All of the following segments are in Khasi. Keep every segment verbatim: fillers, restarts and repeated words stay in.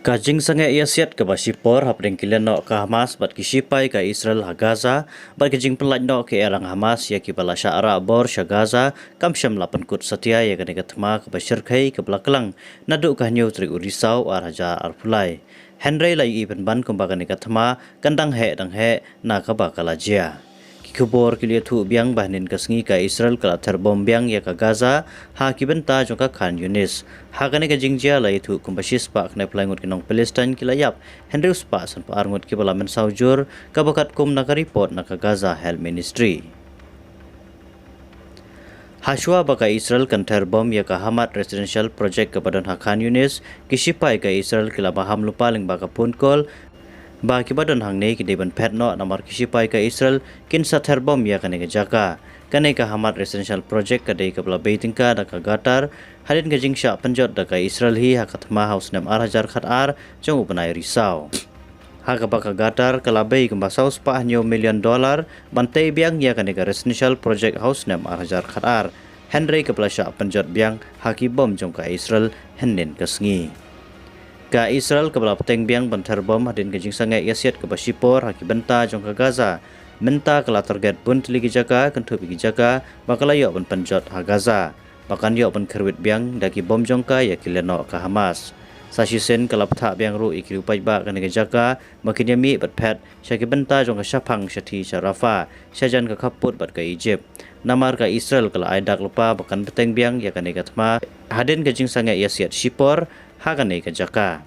Ka jingsangeh ïasiat kaba shipor hapdeng ki liang noh ka Hamas bad ki shipai ka Israel ha Gaza, bad ka jingpynlait noh ka Iran Hamas ïa kiba la shah rah bor sha Gaza, kam shym la pynkut satia ïa kane ka thma kaba shyrkhei kaba la klang naduh ka hynñiew tarik u Risaw ar hajar arphew lai. Hynrei la ïohi pynban kumba kane ka thma kan dang heh dang heh na kaba ka la jia. Ki khubor ki la ïathuh biang ba hynnin ka sngi ka Israel ka la ther bom biang ïa ka Gaza ha ki bynta jong ka Khan Yunis. Ha kane ka jingjia la ïathuh kumba shispah khyndai ngut ki nong Palestine ki la ïap, hynriew spah sanphew ar ngut kiba la mynsaw jur, kaba katkum na ka report na ka Gaza Health Ministry. Hashwa ba ka Israel kan ther bom ïa ka Hamad Residential Project kaba don ha Khan Yunis, ki shipai ka Israel ki la maham lypa lyngba ka phone call ba kiba don hangne ki dei ban phet noh, namar ki shipai ka Israel kin sa ther bom ïa kane ka jaka. Kane ka Hamad Residential Project ka dei kaba la bei tyngka da ka Qatar hadien ka jingshah pynjot da ka Israel hi ha ka thma ha u snem ar hajar khatar jong u bnai Risaw. Ha kaba ka Qatar ka la bei kumba saw spah hynñiew million dollar ban tei biang ïa kane ka Residential Project ha u snem ar hajar khatar, hynrei kaba la shah pynjot biang ha ki bom jong ka Israel hynnin ka sngi. Ka Israel kaba la bteng biang ban ther bom hadien ka jingsangeh ïasiat kaba shipor ha ki bynta jong ka Gaza. Mynta ka la target bun tylli ki jaka, kynthup ïa ki jaka ba ka la ïoh ban pynjot ha Gaza, ba kan ïoh ban kyrwit biang da ki bom jong ka ïa ki liang noh ka Hamas. Sa shisien ka la bthah biang ruh ïa ki riew paidbah kane ka jaka ba kin ïa mih bad phet sha ki bynta jong ka shaphang shathie sha Rafah, shajan ka khappud bad ka Egypt. Namar ka Israel ka la ai dak lypa ba kan bteng biang ïa kane ka thma hadien ka jingsangeh ïasiat shipor ha kane ka jaka.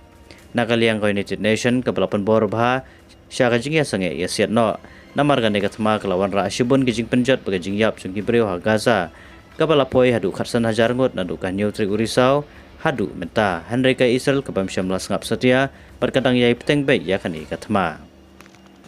Na ka liang ka United Nation kaba la pynbor bha sha ka jingïasangeh ïasiat noh. Namar kane ka thma ka la wanrah shibun ki jingpynjot bad ka jingïap jong ki briew ha Gaza, kaba la poi haduh khatsan hajar ngut naduh ka hynñiew tarik u Risaw haduh mynta. Hynrei ka Israel ka bym shym la sngap satia bad ka dang ïai bteng beit ïa kane ka thma.